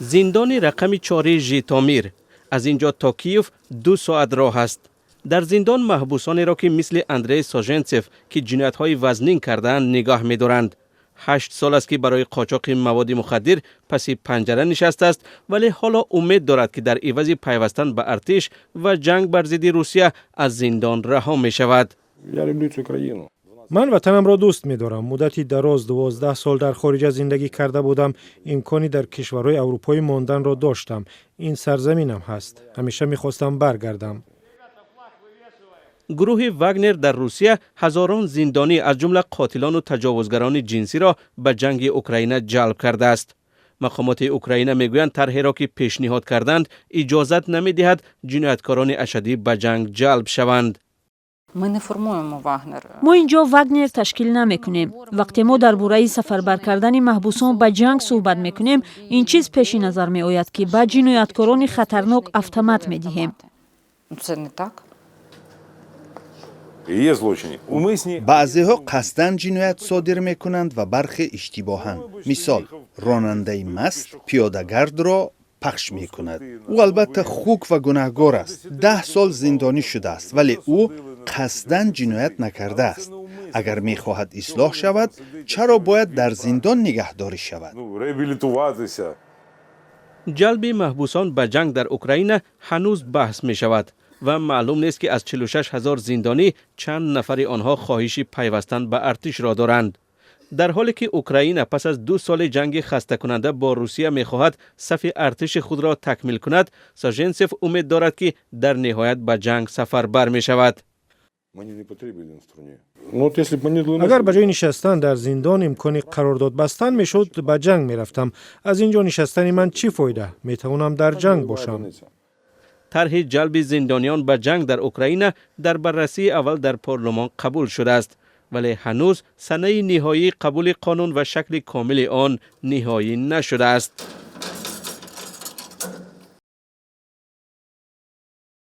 Зиндони рақами 4 Житомир. Аз ин ҷо то Киев 2 соат роҳ аст. Дар зиндон маҳбусонеро, ки мисли Андрей Соженцев, ки ҷиноятҳои вазнин кардаанд, нигоҳ медоранд. 8 сол аст, ки барои қочоқи маводи мухаддир паси панҷара нишастааст, вале ҳоло умед дорад, ки дар ивази пайвастан ба артиш ва ҷанг бар зидди Русия аз зиндон раҳо мешавад. Я люблю цю країну. Ман ватанамро дӯст медорам. Муддати дароз, 12 сол, дар хориҷа зиндагӣ карда будам. Имкони дар кишварҳои аврупоӣ монданро доштам. Ин сарзаминам ҳаст, ҳамеша мехостам баргардам. Гурӯҳи Вагнер дар Русия ҳазорон зиндонӣ, аз ҷумла қотилону таҷовузгарони ҷинсиро, ба ҷанги Украина ҷалб кардааст. Мақомоти Украина мегӯянд, тарҳеро, ки пешниҳод карданд, иҷозат намедиҳад ҷинояткорони ашаддӣ ба ҷанг ҷалб шаванд. Ми не формуємо Вагнер. Мо ин ҷо Вагнер ташкил намекунем. Вақте мо дар бораи сафарбар кардани маҳбусон ба ҷанг суҳбат мекунем, ин чиз пеши назар меояд, ки ба ҷинояткорони хатарнок автомат медиҳем. Ну, це не так. Є злочини. Умисні. Баъзеҳо қасдан ҷиноят содир мекунанд ва бархе иштибоҳан. Мисол, ронандаи маст пиёдагардро пахш мекунад. Ӯ албатта хук ва гунаҳгор аст, 10 сол зиндонӣ шудааст, вале ӯ қасдан ҷиноят накардааст. Агар мехоҳад ислоҳ шавад, чаро бояд дар зиндон нигаҳдорӣ шавад? Ну, реабілітуватися. Ҷалби маҳбусон ба ҷанг дар Украина ҳанӯз баҳс мешавад ва маълум нест, ки аз 46 ҳазор зиндонӣ чанд нафари онҳо хоҳиши пайвастан ба артишро доранд. Дар ҳоле ки Украина пас аз 2 соли ҷанги хастакунанда бо Русия мехоҳад сафи артиши худро такмил кунад, Соженцев умед дорад, ки дар ниҳоят ба ҷанг сафарбар мешавад. Мені не потрібен в стране. Ну, от якщо б мені дали Агар ба ҷои нишастан дар зиндон имкони қарордод бастан мешуд, ба ҷанг мерафтам. Аз ин ҷо нишастани ман чӣ фоида? Метавонам дар ҷанг бошам. Тарҳи ҷалби зиндониён ба ҷанг дар Украина дар баррасии аввал дар парлумон қабул шудааст, вале ҳанӯз санаи ниҳоии қабули қонун ва шакли комили он ниҳоӣ нашудааст.